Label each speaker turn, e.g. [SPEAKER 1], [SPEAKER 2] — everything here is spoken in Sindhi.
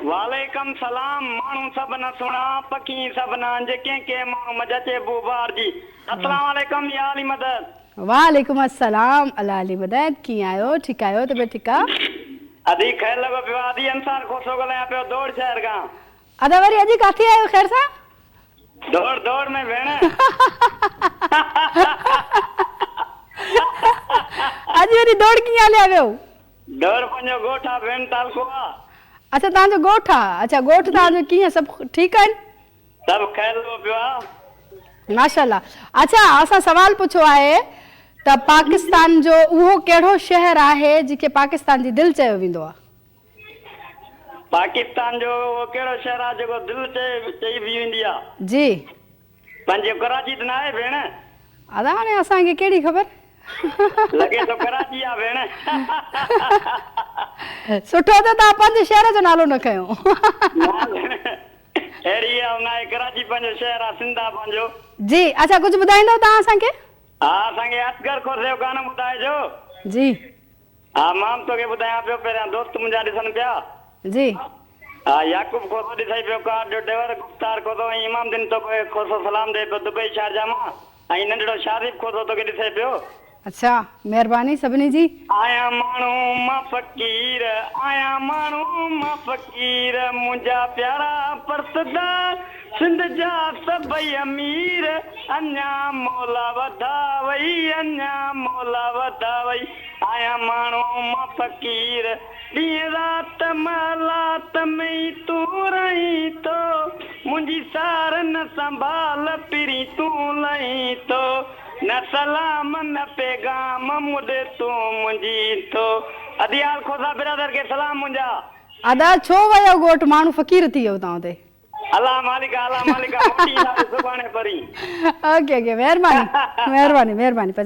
[SPEAKER 1] وعليڪم سلام ماڻهو سڀ نه سهڻا پکي سڀ نه انج ڪنهن ڪنهن ماڻهو منجهه اچي بوء بهار جي السلام عليڪم يا علي مدد.
[SPEAKER 2] وعليڪم السلام الله علي مدد ڪيئن آهيو ٺيڪ آهيو طبيعت ٺيڪ آ.
[SPEAKER 1] ادي خير لڳو پيو آ ادي انصار کوسو ڳالهايان پيو دوڙ شهر کان.
[SPEAKER 2] ادا وري اڄ ڪاٿي آهيو خير سان.
[SPEAKER 1] دوڙ دوڙ ۾ ڀيڻ.
[SPEAKER 2] اڄ وري دوڙ ڪيئن هليا ويو.
[SPEAKER 1] ڍور پنهنجو ڳوٺ آ ڀيڻ تعلقو آ.
[SPEAKER 2] اڇا توهان جو ڳوٺ آ اڇا ڳوٺ توهان جو ڪيئن سڀ ٺيڪ آهن.
[SPEAKER 1] سڀ خير لڳو پيو آ.
[SPEAKER 2] ماشاءالله اڇا اسان سوال پڇيو آهي ته پاڪستان جو اهو ڪهڙو شهر آهي جنهن کي پاڪستان جي دل چيو ويندو آ.
[SPEAKER 1] پاڪستان جو اهو ڪهڙو شهر آ جيڪو دل چئي به ويندي آ.
[SPEAKER 2] جي.
[SPEAKER 1] پنهنجو ڪراچي ته ناهي ڀيڻ.
[SPEAKER 2] ادا هاڻي اسان کي ڪهڙي خبر.
[SPEAKER 1] لڳي ٿو ڪراچي آ ڀيڻ.
[SPEAKER 2] سٺو ته توهان پنهنجي شهر جو نالو نه کنيو.
[SPEAKER 1] نه ڀيڻ اهڙي ڳالهه ناهي ڪراچي پنهنجو شهر آ سنڌ آ پنهنجو.
[SPEAKER 2] جي اڇا ڪجهه ٻڌائيندو توهان اسان کي.
[SPEAKER 1] ها اسان کي اصغر کوسي جو گانو ٻڌائجو.
[SPEAKER 2] جي.
[SPEAKER 1] ها مان به توکي ٻڌايان پيو پهريان دوست منهنجا ڏسن پيا.
[SPEAKER 2] جي.
[SPEAKER 1] ها يعقوب کوسو ڏسئي پيو ڪار جو ڊيور گفتار کوسو ۽ امام دين توکي کوسو سلام ڏئي پيو دبئي شارجا مان ۽ ننڍڙو شاهزيب کوسو توکي ڏسي پيو.
[SPEAKER 2] اڇا مهرباني سڀني جي.
[SPEAKER 1] آهيان ماڻهو مان فقير آهيان ماڻهو مان فقير منهنجا پيارا پرسدا سنڌ جا سڀئي امير اڃا مولا وڌاوئي اڃا مولا وڌاوئي آهيان ماڻهو مان فقير ڏينهن رات محلات ۾ ئي تون رهين ٿو منهنجي سار نه سنڀال پرين تون لهين ٿو نه سلام نه پيغام مون ڏي تون منهنجي ٿو اديال کوسا برادر کي سلام منهنجا.
[SPEAKER 2] ادا ڇو ويو ڳوٺ ماڻهو فقير ٿي ويو تان اتي.
[SPEAKER 1] الله مالڪ آ الله مالڪ آ موٽي اينداسين سڀاڻي پرين.
[SPEAKER 2] اوڪي اوڪي مهرباني مهرباني مهرباني.